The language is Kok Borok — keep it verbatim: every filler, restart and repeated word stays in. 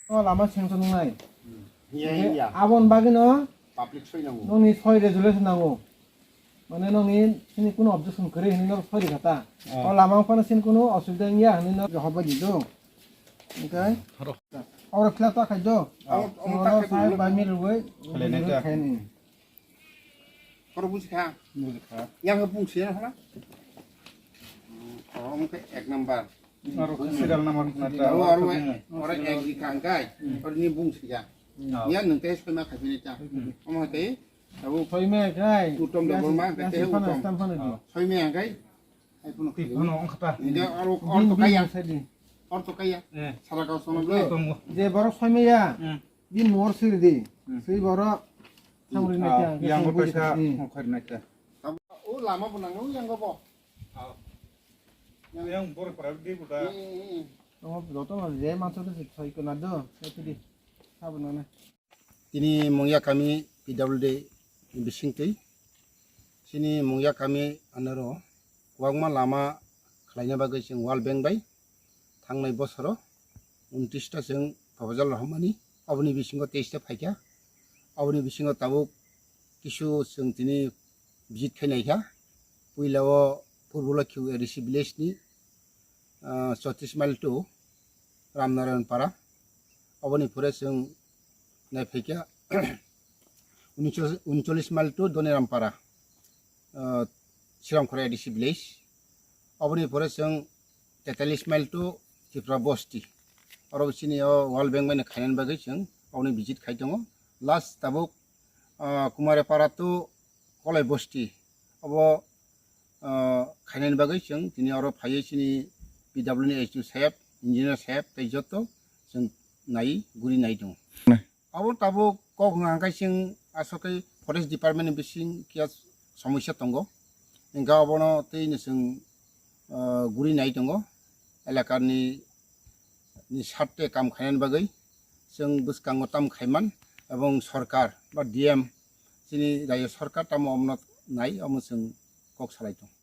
O lama sengsa nungnai. Iya, iya. Abon bagino public soi nango. Nongni soi resolution nango. Mane nongni sini kuno objection kwrwi hinwi no soi rikha ta. O lama phano sini kuno osubida wngya hinwi no hobai di do. Oke. Oro khla ta khai do. Oro sai bai mi rugoi. Khalainai ta. Khaini. Oro buji kha. Buji kha. Yang bung sia na. Oro mungke ek number. Aro serial number na ta. Aro, aro, aro ek di kangkai. Aro ni bung siya. Niya nung te soi ma khabi ni ta. Omo te. Aro soi ma kai. Utom da bol ma te utom. Soi ma kai. Ai puno. Ti puno ong khata. Ni da aro orto kaya. Orto kaya. Sara kau sono. Je borok soi ma ya. Bini mor siri di. Sui borok samri nai ta. Yang ko paisa khori nai ta. O lama bo nango yang ko bo. Yang bor para di buda. Tamo joto no je manso de soi ko na do. Soi di. Sabo na na. Tini Mungya kami P W D ni bisingtwi. Chini Mungya kami anaro kwbangma lama khlaina bagwi chwng World Bank bai thangnai bosoro untris ta chwng proposal rohormani, aboni bisingo teis ta phaikha. Aboni bisingo tabuk kisu chwng tini visit khainai kha. Puila o Purbo Lokhi A D C village ni, ah, chotris mile to Ramnarayan Para. Aboni pore chwng naiphaikha uncholish mile to Doniram Para, ah, Siramkhora A D C village. Aboni pore chwng tetalis mile to Tripura Bosti. Oro chini o World Bank bai khainani bagwi chwng aboni visit khai tongo. Last tabuk, ah, Kumare Para to Kolai Bosti. Obo, ah, khainani bagwi chwng tini oro phaiwi chini P W ni S D O saheb, engineer saheb tei joto chwng nai guri nai tongo. Abo tabuk kok hwnka hwnkhe chwng aswk khe forest department ni bising kiya somosya tongo, hwnkhe abono twi no chwng, ah, guri nai tongo. Elakani ni sarte kam khainani bagwi chwng bwskango tam khaiman, ebong sorkar ba D M chini rajyo sorkar tamo omono nai, omo chwng kok salai tongo.